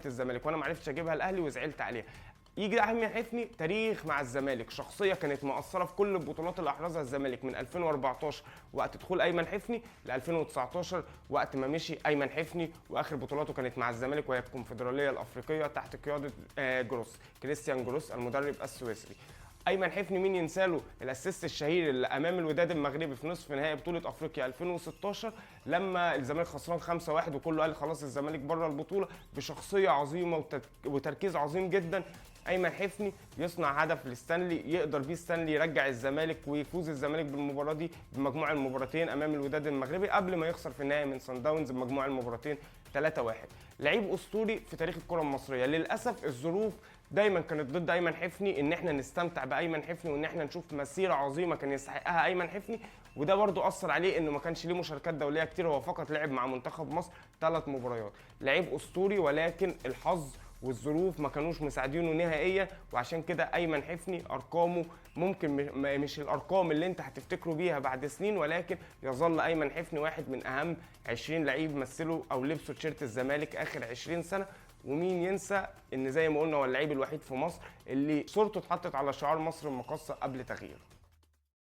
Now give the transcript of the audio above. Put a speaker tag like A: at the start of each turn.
A: الزمالك وانا ما عرفتش اجيبها الاهلي وزعلت عليها. يجي ايمن حفني، تاريخ مع الزمالك، شخصية كانت مؤثرة في كل البطولات اللي احرزها الزمالك من 2014 وقت دخول ايمن حفني ل 2019 وقت ما مشي ايمن حفني، واخر بطولاته كانت مع الزمالك وهي الكونفدراليه الافريقية تحت قيادة جروس، كريستيان جروس المدرب السويسري. ايمن حفني مين ينساله ال assist الشهير اللي امام الوداد المغربي في نصف نهائي بطوله افريقيا 2016 لما الزمالك خسران 5-1 وكله قال خلاص الزمالك بره البطوله، بشخصية عظيمة وتركيز عظيم جدا ايمن حفني يصنع هدف لستانلي يقدر بيه ستانلي يرجع الزمالك ويفوز الزمالك بالمباراة دي بمجموع المباراتين امام الوداد المغربي قبل ما يخسر في النهائي من سان داونز بمجموع المباراتين 3-1. لعيب اسطوري في تاريخ الكره المصرية. للاسف الظروف دايما كانت ضد ايمن حفني ان احنا نستمتع بايمن حفني وان احنا نشوف مسيره عظيمة كان يستحقها ايمن حفني، وده برضو اثر عليه انه ما كانش ليه مشاركات دولية كتير، هو فقط لعب مع منتخب مصر 3 مباريات. لعيب اسطوري ولكن الحظ والظروف ما كانوش مساعدينه نهائيا، وعشان كده ايمن حفني ارقامه ممكن مش الارقام اللي انت هتفتكره بيها بعد سنين، ولكن يظل ايمن حفني واحد من اهم 20 لعيب مثلوا او لبسوا تيشيرت الزمالك اخر 20 سنة. ومين ينسى ان زي ما قلنا هو اللعيب الوحيد في مصر اللي صورته اتحطت على شعار مصر المقاصه قبل تغييره.